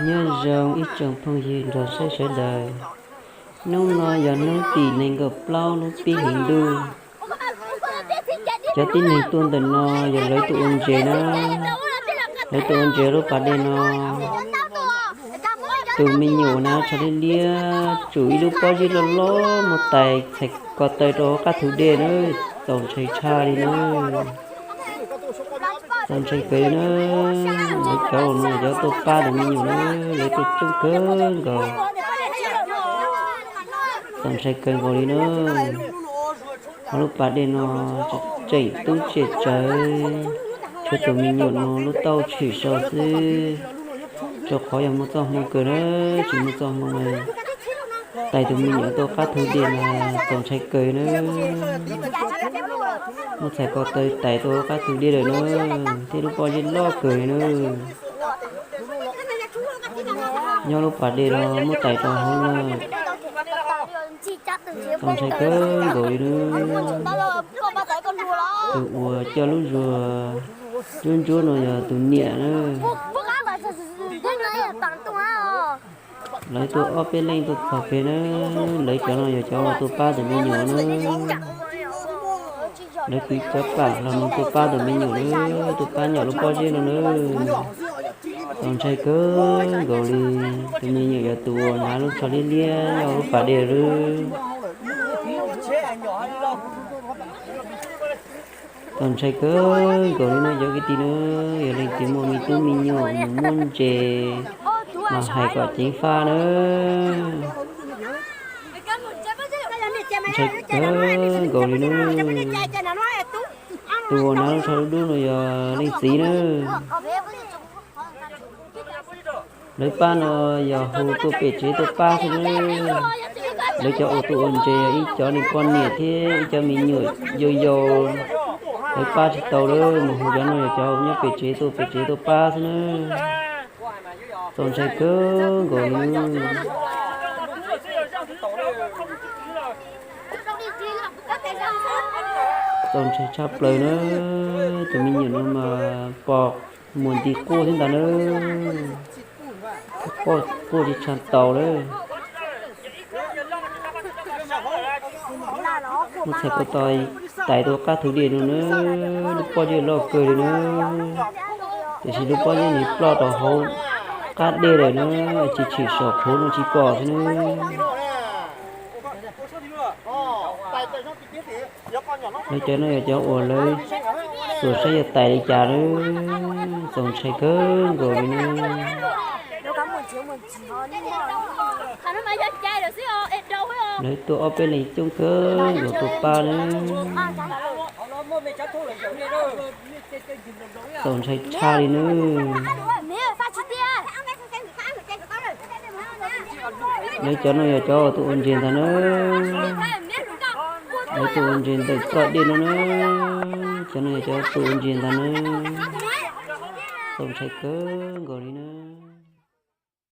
Nyob zoo ib tsoom phooj ywg nrog saib sawv daws. Hnub no yog hnub tim nees nkaum plaub lub pib hlis ntuj. Cov tib neeg tuaj ntawm no yog lawv tuaj ua ntses na. Lawv tuaj ua ntses lub pas dej no. Tus me nyuam na tsho liab liab, tsum ib lub pob zeb loj loj muab tais txhais ko taw rau hauv qab thug dej na. Txaus ntshai tshaj li na. Txaus ntshai kawg li na. Lawv cov no cov tuaj pab tus me nyuam na, lawv tuaj coob kawg nkaus. Txaus ntshai kawg nkaus li na. Hauv lub pas dej no tseem tub tsiaj tsawv, tshuav tus me nyuam no lub taub tshwm saud xwb. Rau qhov yog muaj txoj hmoo kawg na, tsis muaj txoj hmoo na, tais tus me nyuam tuaj qab thug dej mas txaus ntshai kawg na. Muab txhais ko taw tais tuaj qab thug dej lawm na, thiab lub pob zeb loj kawg li na. Nyob lub pas dej no muab tais rau hauv na. Txaus ntshai kawg nkaus li na. Tus uas coj lub zuag ntsuab ntsuab no yog tus niam na. Lawv tuaj ob peb leej tuaj txog pem na. Lawv cov no yog cov tuaj pab tus me nyuam na. Lawv kwv cov pam los no tuaj pab tus me nyuam na, tuaj pab nyom lub pob zeb no na. Txaus ntshai kawg nkaus li, tus me nyuam yog tus uas hnav lub tsho liab liab nyob lub pas dej lawm. Txaus ntshai kawg nkaus li no cov kwv tij na, yog leej twg muaj me tub me nyuam mus muab ntses mas hais kom ceev faj na. Ntshai kawg nkaus li na. Tus uas hnav lub tsho dub dub no yog leej txiv na. Lawv pab no yog hu tuaj pem tsev tuaj pab xwb na. Lawv cov uas tuaj ua ntses yog ib cov neeg poj niam thiab ib cov me nyuam yau yau, lawv pab tsis tau lawm, mus hu cov no yog cov nyob pem tsev tuaj pem tsev tuaj pab xwb na. Txaus ntshai kawg nkaus li. Txaus ntshai tshaj plaws na. Tus me nyuam no mas pom muag nti quaj thiab ntag na. Quaj tsis tshua tau lawm. Muab txhais ko taw tais tuaj qab thug dej no na, lub pob zeb loj kawg li na. Tiam sis lub pob zeb nws ploj rau hauv qab dej lawm na, tsis tshwm saum qhuav no tsis pom xwb na. Lawv cov no yog cov uas lawv xuas saib yog tais li cas na. Txaus ntshai kawg nkaus li na. Lawv tuaj ob peb leeg coob kawg nkaus tuaj pab na. Txaus ntshai tshaj li na. Lawv cov no yog cov uas tuaj ua ntses ntag na. Lawv tuaj ua ntses ntawm txoj dej no na. Cov no yog cov tuaj ua ntses ntag na. Txaus ntshai kawg nkaus li na.